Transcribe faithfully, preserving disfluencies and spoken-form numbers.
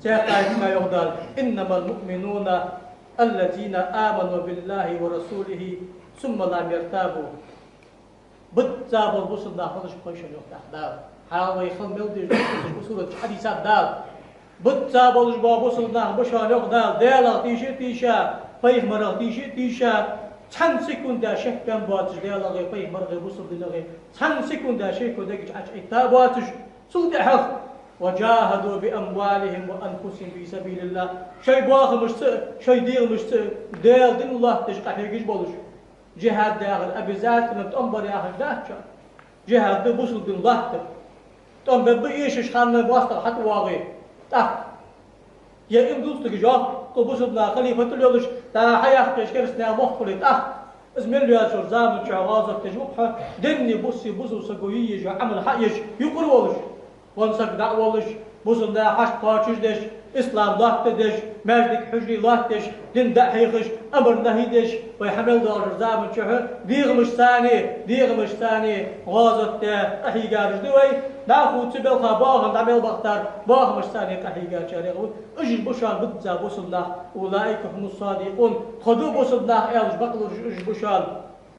Цхьаькха аятага йоах Дала: «إنما المؤمنون الذين آمنوا بالله ورسوله ثم لم يرتابوا». Бизза бола бусалба нах ба уж, йоах тӀаккха Дала. Хьалха вай хила мел дезаш, бусалба нах ба уж, хьадийцад Дала. Бизза болаш бола бусалба нах ба уж, йоах Дала, Даьлах тийша а тийша, пайхамарах тийша а тийша, цхьан секунда шекбаьнна боацаш Даьлах а, пайхамарах а, бусалба динах а, цхьан секунда шеко дег чу Ӏочуэттаб боацаш. Цул тӀехьагӀа: «وجاهدوا بأموالهم وأنفسهم في سبيل الله». Шоай бахамашца а, шоай дегӀамашца а Даьла дин латтадеш къахьегаш болаш. Джихад яхар обязательно тӀом бар яхаш дац шоана. Джихад да бусалба дин латтар. ТӀом бергба эшаш ханна моастагӀа хьатӀавоагӀе. ТӀаккха е им дувцаш йоах, кхы бусалба наха халифат йолаш, дӀа-хьа яхкхаш кераста наьха мохк хуле, тӀаккха из мел йоацача заман чухь гӀазот деш ва-кх хьо, денна, буссе бусалба саго е езаш йола Ӏамал хьаеш, юкъара волаш. Венна саг дӀа а волаш, бусалба наьха хьашт кхоачашдеш, ислам лоаттадеш, маьждиг-хьужарий лоаттадеш, дин дӀахьехаш, амар-нахьи деш, вай хьа мел долча заман чухь дегӀамашца а, дегӀамашца а гӀазот де къахьийгараш да вай. ДӀахо цу балха бахам дӀа мел бахийтар, бахамашца а къахьийгачарех ва. Уж ба уж бизза бусалба нах, «أولئك هم الصادقون». Тхо да бусалба нах аьлча бакълувш уж ба уж.